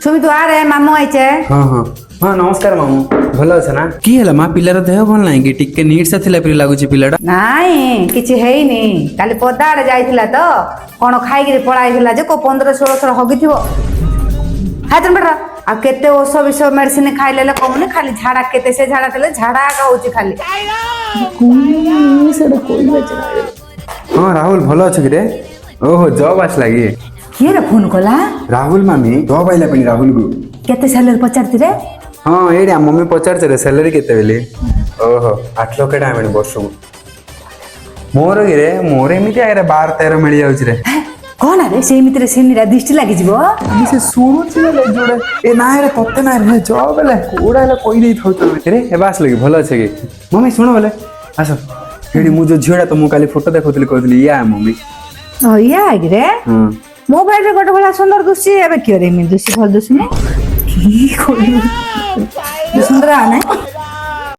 ସୁମି, ତୁ ଆରେ, ମାମୁଁ ଆଇଛେ। ହଁ ହଁ ହଁ, ନମସ୍କାର ମାମୁଁ, ଭଲ ଅଛ ନା? କି ହେଲା ମା, ପିଲାର ଦେହ ଭଲ ନାହିଁ କି? ଟିକେ ନିଡ୍ସ ଥିଲା ପରି ଲାଗୁଛି ପିଲାଟା। ନାଇଁ, କିଛି ହେଇନି। କାଲି ପଦା ଆଡେ ଯାଇଥିଲା ତ, କଣ ଖାଇକିରି ପଳାଇଥିଲା ଯେ କୋଉ 15-16 ଥର ହଗିଥିବ। ଖାଇତନ ବେଟା। ଆଉ କେତେ ଔଷଧ ବିଷ ମେଡିସିନ ଖାଇଲେ ହେଲେ କମୁନି, ଖାଲି ଝାଡା। କେତେ ସେ ଝାଡା ଥିଲେ, ଝାଡା ଏକା ହଉଛି ଖାଲି। ହଁ ରାହୁଲ, ଭଲ ଅଛୁ କି ରେ? ଓହୋ, ଜବ୍ ଆସିଲା କି? କିଏ ରେ ଫୋନ କଲା? ରାହୁଲ ମାମି, ଜବ୍ ଆଇଲା ପାଇଁ ରାହୁଲକୁ। କେତେ ସାଲାରୀ ପଚାରିଥିଲେ? ହଁ, ଏଇଠି ଆମ ମମ୍ମି ପଚାରୁଥିଲେ ସାଲାରୀ କେତେ ବୋଲି। ଓହୋ, 8 ଲକ୍ଷ ଟଙ୍କା ମିଳେ ବର୍ଷକୁ। ମୋର କି ରେ, ମୋର ଏମିତି ଆଗରେ 12-13 ମିଳିଯାଉଛି ରେ। କଣ ରେ, ସେମିତିରେ ସିନିରା ଦୃଷ୍ଟି ଲାଗିଯିବ। ସେ ଶୁଣୁଛି ହେଲେ ଯୋଉଟା ଏ ନାଇଁ ରେ, ତତେ ନାଇଁ ରେ, ଜବ୍ ହେଲେ କୋଉଟା ହେଲେ କହିଦେଇଥାଉ ତମେ ରେ। ଏବେ ଆସିଲ କି? ଭଲ ଅଛି କି ମମ୍ମି? ଶୁଣ ବୋଲେ, ଆସ ଏଠି। ମୁଁ ଯୋଉ ଝିଅଟା ତ ମୁଁ କାଲି ଫଟୋ ଦେଖଉଥିଲି, କହୁଥିଲି, ଇୟା ମମ୍ମି। ଓ, ଇୟା କି ରେ? ହଁ। ମୋବାଇଲରେ ଗୋଟେ ଭଳିଆ ସୁନ୍ଦର ଦୁଶି, ଏବେ କିଏ ରେ ଏମିତି ଦୁଶି? ଭଲ ଦୁଶୁନି କି କହିବୁ? ସୁନ୍ଦର ନାଇଁ।